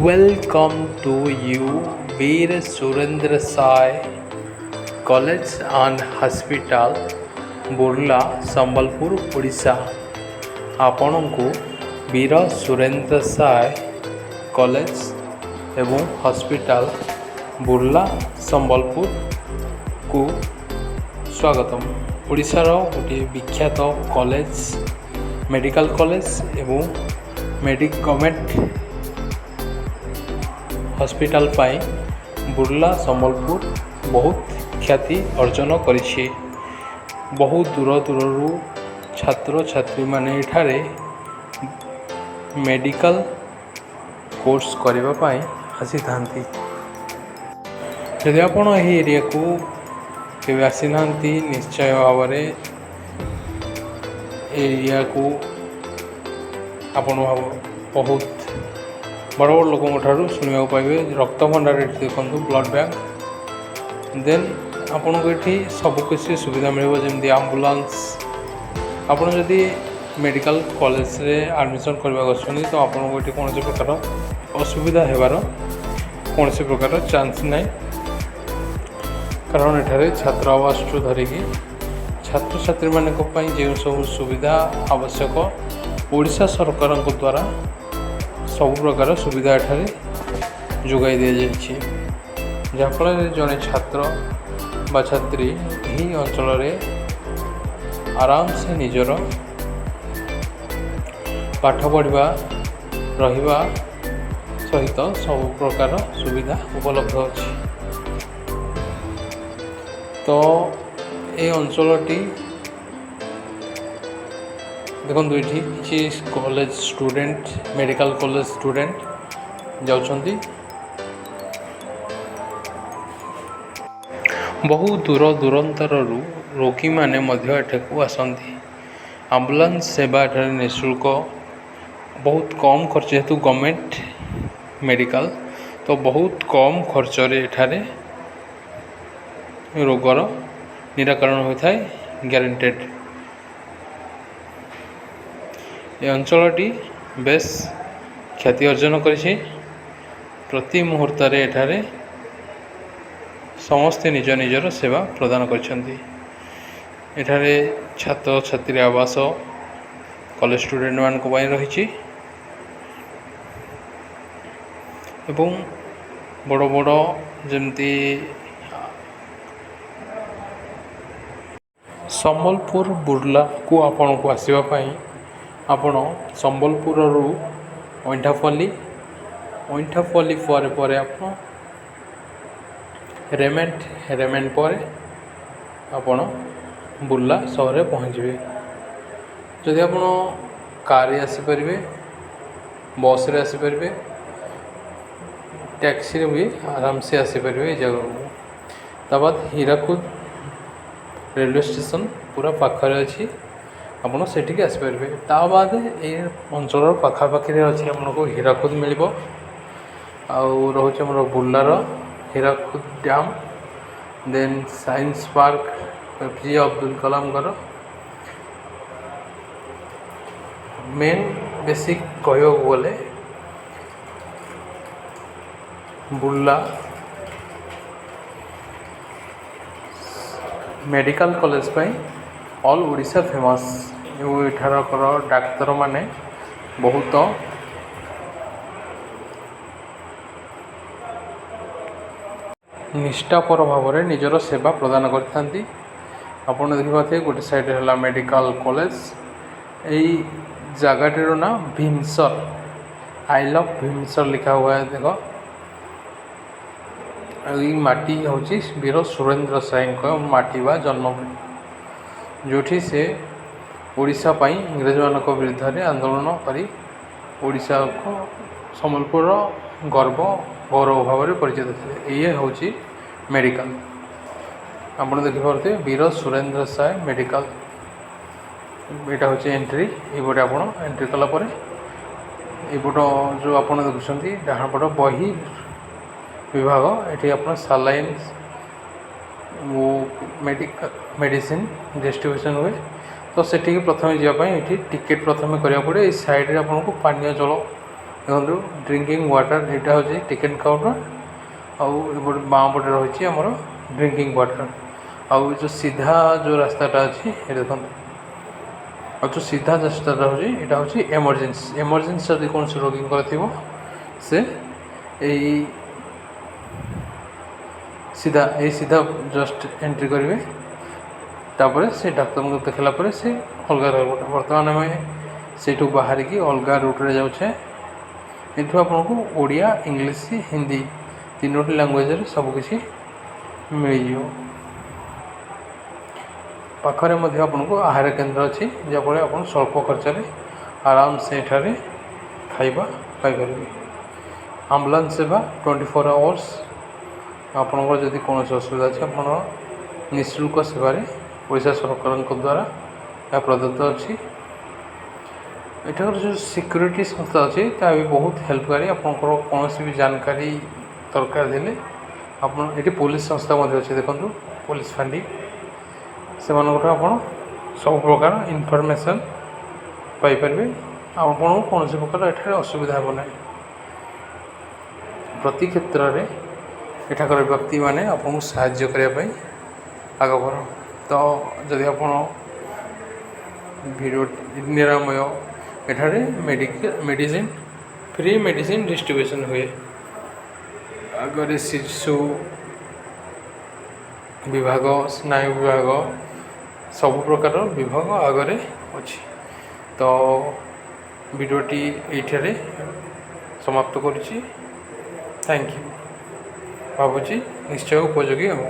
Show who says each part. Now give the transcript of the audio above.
Speaker 1: Welcome to you Bir Surendra Sai College and Hospital, Burla, Sambalpur, Odisha. ଆପଣଙ୍କୁ ବୀର Surendra Sai college ଏବଂ hospital, Burla, ସମ୍ବଲପୁରକୁ ସ୍ୱାଗତମ। ଓଡ଼ିଶାର ଗୋଟିଏ ବିଖ୍ୟାତ କଲେଜ, ମେଡ଼ିକାଲ କଲେଜ ଏବଂ ଗଭର୍ଣ୍ଣମେଣ୍ଟ ହସ୍ପିଟାଲ ପାଇଁ ବୁର୍ଲା, ସମ୍ବଲପୁର ବହୁତ ଖ୍ୟାତି ଅର୍ଜନ କରିଛି। ବହୁତ ଦୂର ଦୂରରୁ ଛାତ୍ରଛାତ୍ରୀମାନେ ଏଠାରେ ମେଡ଼ିକାଲ କୋର୍ସ କରିବା ପାଇଁ ଆସିଥାନ୍ତି। ଯଦି ଆପଣ ଏହି ଏରିଆକୁ କେବେ ଆସିନାହାନ୍ତି, ନିଶ୍ଚୟ ଭାବରେ ଏରିଆକୁ ଆପଣ ବହୁତ ବଡ଼ ବଡ଼ ଲୋକଙ୍କ ଠାରୁ ଶୁଣିବାକୁ ପାଇବେ। ରକ୍ତ ଭଣ୍ଡାର ଏଠି ଦେଖନ୍ତୁ, ବ୍ଲଡ଼ ବ୍ୟାଙ୍କ। ଦେନ୍ ଆପଣଙ୍କୁ ଏଠି ସବୁକିଛି ସୁବିଧା ମିଳିବ, ଯେମିତି ଆମ୍ବୁଲାନ୍ସ। ଆପଣ ଯଦି ମେଡ଼ିକାଲ କଲେଜରେ ଆଡ଼ମିସନ୍ କରିବାକୁ ଆସୁଛନ୍ତି, ତ ଆପଣଙ୍କୁ ଏଠି କୌଣସି ପ୍ରକାର ଅସୁବିଧା ହେବାର କୌଣସି ପ୍ରକାର ଚାନ୍ସ ନାହିଁ, କାରଣ ଏଠାରେ ଛାତ୍ରାବାସଠୁ ଧରିକି ଛାତ୍ରଛାତ୍ରୀମାନଙ୍କ ପାଇଁ ଯେଉଁ ସବୁ ସୁବିଧା ଆବଶ୍ୟକ, ଓଡ଼ିଶା ସରକାରଙ୍କ ଦ୍ୱାରା ସବୁ ପ୍ରକାର ସୁବିଧା ଏଠାରେ ଯୋଗାଇ ଦିଆଯାଇଛି, ଯାହାଫଳରେ ଜଣେ ଛାତ୍ର ବା ଛାତ୍ରୀ ଏହି ଅଞ୍ଚଳରେ ଆରାମସେ ନିଜର ପାଠ ପଢ଼ିବା, ରହିବା ସହିତ ସବୁ ପ୍ରକାର ସୁବିଧା ଉପଲବ୍ଧ ଅଛି। ତ ଏ ଅଞ୍ଚଳଟି ଦେଖନ୍ତୁ, ଏଠି କିଛି college student, medical college student ଯାଉଛନ୍ତି। ବହୁ ଦୂର ଦୂରାନ୍ତରରୁ ରୋଗୀମାନେ ମଧ୍ୟ ଏଠାକୁ ଆସନ୍ତି। ଆମ୍ବୁଲାନ୍ସ ସେବା ଏଠାରେ ନିଃଶୁଳ୍କ, ବହୁତ କମ୍ ଖର୍ଚ୍ଚ। ଯେହେତୁ ଗଭର୍ଣ୍ଣମେଣ୍ଟ ମେଡ଼ିକାଲ, ତ ବହୁତ କମ୍ ଖର୍ଚ୍ଚରେ ଏଠାରେ ରୋଗର ନିରାକରଣ ହୋଇଥାଏ, ଗ୍ୟାରେଣ୍ଟେଡ଼। ଏ ଅଞ୍ଚଳଟି ବେଶ ଖ୍ୟାତି ଅର୍ଜନ କରିଛି। ପ୍ରତି ମୁହୂର୍ତ୍ତରେ ଏଠାରେ ସମସ୍ତେ ନିଜ ନିଜର ସେବା ପ୍ରଦାନ କରିଛନ୍ତି। ଏଠାରେ ଛାତ୍ରଛାତ୍ରୀ ଆବାସ କଲେଜ ଷ୍ଟୁଡେଣ୍ଟମାନଙ୍କ ପାଇଁ ରହିଛି ଏବଂ ବଡ଼ ବଡ଼ ଯେମିତି ସମ୍ବଲପୁର ବୁର୍ଲାକୁ ଆପଣଙ୍କୁ ଆସିବା ପାଇଁ ଆପଣ ସମ୍ବଲପୁରରୁ ଅଇଁଠାପଲ୍ଲୀ, ଅଇଁଠାପଲ୍ଲୀ ପରେ ପରେ ଆପଣ ରେମେଣ୍ଟ, ରେମେଣ୍ଟ ପରେ ଆପଣ ବୁର୍ଲା ସହରରେ ପହଞ୍ଚିବେ। ଯଦି ଆପଣ କାରରେ ଆସିପାରିବେ, ବସ୍ରେ ଆସିପାରିବେ, ଟ୍ୟାକ୍ସିରେ ବି ଆରାମସେ ଆସିପାରିବେ ଏଇ ଜାଗାକୁ। ତା ବାଦ ହୀରାକୁଦ ରେଲୱେ ଷ୍ଟେସନ ପୁରା ପାଖରେ ଅଛି, ଆପଣ ସେଠିକି ଆସିପାରିବେ। ତା ବାଦ ଏଇ ଅଞ୍ଚଳର ପାଖାପାଖିରେ ଅଛି, ଆପଣଙ୍କୁ ହୀରାକୁଦ ମିଳିବ। ଆଉ ରହୁଛି ଆମର ବୁର୍ଲାର Hirakud dam, then science park APJ Abdul କଲାମଙ୍କର। ମେନ୍ ବେସିକ୍ କହିବାକୁ ଗଲେ ବୁର୍ଲା ମେଡ଼ିକାଲ କଲେଜ ପାଇଁ ଅଲ୍ ଓଡ଼ିଶା ଫେମସ୍ ଏବଂ ଏଠାକାର ଡାକ୍ତରମାନେ ବହୁତ ନିଷ୍ଠାପର ଭାବରେ ନିଜର ସେବା ପ୍ରଦାନ କରିଥାନ୍ତି। ଆପଣ ଦେଖିପାରୁଥିବେ, ଗୋଟେ ସାଇଡ଼୍ ହେଲା ମେଡ଼ିକାଲ କଲେଜ। ଏଇ ଜାଗାଟିର ନାଁ ଭୀମସର, I love Bhimsar ଲେଖା ହୁଆ है ଦେଖ। ଆଉ ଏଇ ମାଟି ହେଉଛି ବୀର ସୁରେନ୍ଦ୍ର ସାଏଙ୍କ ମାଟି ବା ଜନ୍ମଭୂମି, ଯେଉଁଠି ସେ ଓଡ଼ିଶା ପାଇଁ ଇଂରେଜମାନଙ୍କ ବିରୁଦ୍ଧରେ ଆନ୍ଦୋଳନ କରି ଓଡ଼ିଶାକୁ ସମ୍ବଲପୁରର ଗର୍ବ ଗୌରବ ଭାବରେ ପରିଚିତ ଥିଲେ। ଇଏ ହେଉଛି ମେଡ଼ିକାଲ, ଆପଣ ଦେଖିପାରୁଥିବେ, ବୀର ସୁରେନ୍ଦ୍ର ସାଏ ମେଡ଼ିକାଲ। ଏଇଟା ହେଉଛି ଏଣ୍ଟ୍ରି। ଏଇପଟେ ଆପଣ ଏଣ୍ଟ୍ରି କଲା ପରେ ଏଇପଟ ଯେଉଁ ଆପଣ ଦେଖୁଛନ୍ତି, ଡାହାଣ ପଟ ବହି ବିଭାଗ। ଏଠି ଆପଣ ସାଲାଇନ୍ ଓ ମେଡ଼ିସିନ ଡିଷ୍ଟ୍ରିବ୍ୟୁସନ୍ ହୁଏ। ତ ସେଠିକି ପ୍ରଥମେ ଯିବା ପାଇଁ ଏଠି ଟିକେଟ୍ ପ୍ରଥମେ କରିବାକୁ ପଡ଼ିବ। ଏଇ ସାଇଡ଼୍ରେ ଆପଣଙ୍କୁ ପାନୀୟ ଜଳ ଦେଖନ୍ତୁ, ଡ୍ରିଙ୍କିଂ ୱାଟର୍, ଏଇଟା ହେଉଛି ଟିକେଟ୍ କାଉଣ୍ଟର ଆଉ ଏପଟେ ବାଁ ପଟେ ରହିଛି ଆମର ଡ୍ରିଙ୍କିଂ ୱାଟର୍। ଆଉ ଏ ଯେଉଁ ସିଧା ଯେଉଁ ରାସ୍ତାଟା ଅଛି, ଏ ଦେଖନ୍ତୁ, ଆଉ ଯେଉଁ ସିଧା ରାସ୍ତାଟା ହେଉଛି, ଏଇଟା ହେଉଛି ଏମର୍ଜେନ୍ସି। ଏମର୍ଜେନ୍ସି ଯଦି କୌଣସି ରୋଗୀଙ୍କର ଥିବ, ସେ ଏଇ ସିଧା ଜଷ୍ଟ ଏଣ୍ଟ୍ରି କରିବେ। ତାପରେ ସେ ଡାକ୍ତରଙ୍କୁ ଦେଖିଲା ପରେ ସେ ଅଲଗା ରହିବ। ବର୍ତ୍ତମାନ ଆମେ ସେଇଠୁ ବାହାରିକି ଅଲଗା ରୁଟ୍ରେ ଯାଉଛେ। ଏଠୁ ଆପଣଙ୍କୁ ଓଡ଼ିଆ, ଇଂଲିଶ, ହିନ୍ଦୀ ତିନୋଟି ଲାଙ୍ଗୁଏଜରେ ସବୁକିଛି ମିଳିଯିବ। ପାଖରେ ମଧ୍ୟ ଆପଣଙ୍କୁ ଆହାର କେନ୍ଦ୍ର ଅଛି, ଯାହାଫଳରେ ଆପଣ ସ୍ୱଳ୍ପ ଖର୍ଚ୍ଚରେ ଆରାମସେ ଏଠାରେ ଖାଇବା ପାଇପାରିବେ। ଆମ୍ବୁଲାନ୍ସ ସେବା 24 ଆୱାର୍ସ। ଆପଣଙ୍କର ଯଦି କୌଣସି ଅସୁବିଧା ଅଛି, ଆପଣ ନିଃଶୁଳ୍କ ସେବାରେ ଓଡ଼ିଶା ସରକାରଙ୍କ ଦ୍ୱାରା ଏହା ପ୍ରଦତ୍ତ ଅଛି। ଏଠାକାର ଯେଉଁ ସିକ୍ୟୁରିଟି ସଂସ୍ଥା ଅଛି, ତାହା ବି ବହୁତ ହେଲ୍ପକାରୀ। ଆପଣଙ୍କର କୌଣସି ବି ଜାନକାରୀ ଦରକାର ହେଲେ ଆପଣ ଏଠି ପୋଲିସ ସଂସ୍ଥା ମଧ୍ୟ ଅଛି। ଦେଖନ୍ତୁ, ପୋଲିସ ଫାଣ୍ଡି, ସେମାନଙ୍କଠୁ ଆପଣ ସବୁ ପ୍ରକାର ଇନଫର୍ମେସନ୍ ପାଇପାରିବେ ଆଉ ଆପଣଙ୍କୁ କୌଣସି ପ୍ରକାର ଏଠାରେ ଅସୁବିଧା ହେବ ନାହିଁ। ପ୍ରତି କ୍ଷେତ୍ରରେ ଏଠାକାର ବ୍ୟକ୍ତିମାନେ ଆପଣଙ୍କୁ ସାହାଯ୍ୟ କରିବା ପାଇଁ ଆଗଭର। ତ ଯଦି ଆପଣ ଭିଡ଼ିଓ ନିରାମୟ, ଏଠାରେ ମେଡ଼ିସିନ, ଫ୍ରି ମେଡ଼ିସିନ ଡିଷ୍ଟ୍ରିବ୍ୟୁସନ୍ ହୁଏ। ଆଗରେ ଶିଶୁ ବିଭାଗ, ସ୍ନାୟୁ ବିଭାଗ, ସବୁ ପ୍ରକାର ବିଭାଗ ଆଗରେ ଅଛି। ତ ଭିଡ଼ିଓଟି ଏଇଠାରେ ସମାପ୍ତ କରୁଛି। Thank you. ଭାବୁଛି ନିଶ୍ଚୟ ଉପଯୋଗୀ ହେବ।